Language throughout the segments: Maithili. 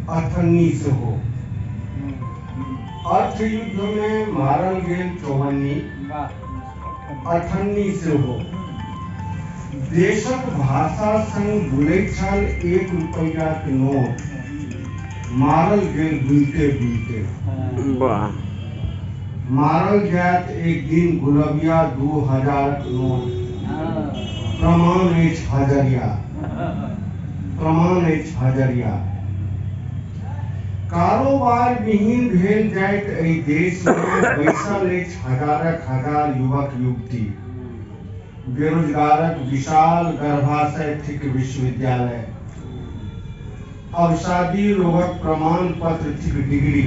अठन्नी सेहो। अर्थ युद्धमे मारल गेल चौवन्नी, अठन्नी सेहो। देशक भाषा संग बुलैत छल 1 रुपैयाक नोट, मारल गेल बुलते बुलते। वाह। मारल जायत एक दिन गुलबिया 2000क नोट, प्रमाण अछि हजरिया, प्रमाण अछि हजरिया। कारोबार विहीन भेल जाइत एहि देशमे बैसल अछि हजारक हजार युवक युवती। बेरोजगारक विशाल गर्भाशय थिक विश्वविद्यालय, अवसादी रोगक प्रमाण पत्र थिक डिग्री।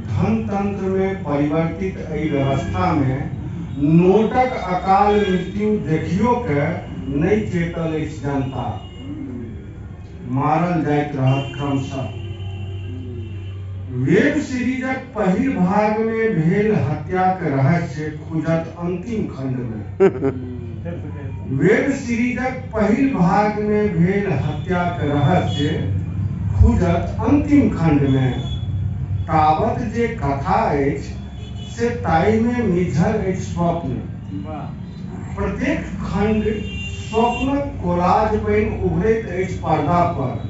धनतंत्रमे परिवर्तित एहि व्यवस्थामे नोटक अकाल मृत्यु देखियो के नहि चेतल अछि जनता, मारल जाइत रहत क्रमशः। वेब सीरीजक पहिल भागमे भेल हत्याक रहस्य खुजत अंतिम खंडमे। वेब सीरीजक पहिल भागमे भेल हत्याक रहस्य खुजत अंतिम खंडमे। तावत जे कथा अछि से ताहिमे मिझल अछि स्वप्न। प्रत्येक खंड स्वप्नक कोलाज बनि उभरैत अछि पर्दा पर।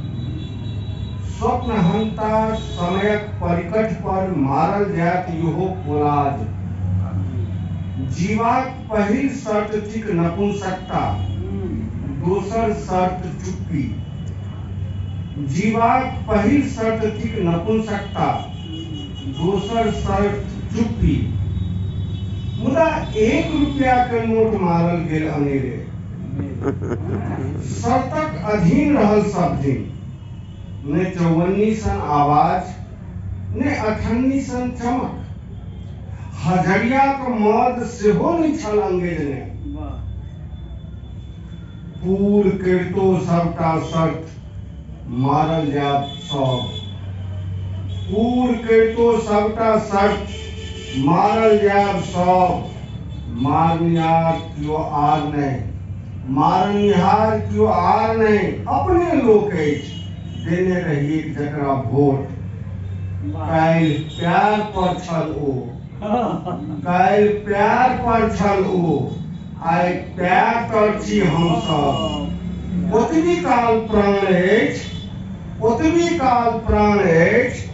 स्वप्नहंता समयक परिकट पर मारल जायत इहो कोलाज। जीवाक पहिल शर्त थिक नपुंसकता, दोसर शर्त चुप्पी। जीवाक पहिल शर्त थिक नपुंसकता, दोसर शर्त चुप्पी। मुदा 1 रुपया के नोट मारल गेल अनेरे, शर्तक अधीन रहल सब दिन। ने चौवन्नी सन आवाज, ने अठन्नी सन चमक, हजरियाक मद सेहो नहि छल अंग्रेजने। पूर करितो सबटा शर्त मारल जायत सब, पूर करितो सबटा शर्त मारल जायब सब। मारनिहार कियो आर नहि, मारनिहार कियो आर नहि, अपने लोक अछि देने रहिए जकरा वोट। काल्हि प्यार पर छल ओ, काल्हि प्यार पर छल ओ, आइ प्यार तर छी हमसब। ओतबी काल प्राण अछि, ओतबी काल प्राण अछि,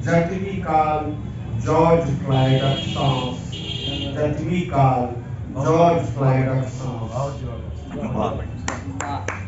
जतबी काल जॉर्ज फ्लॉयडक सांस, जतबी काल जॉर्ज फ्लॉयडक सांस। वाह।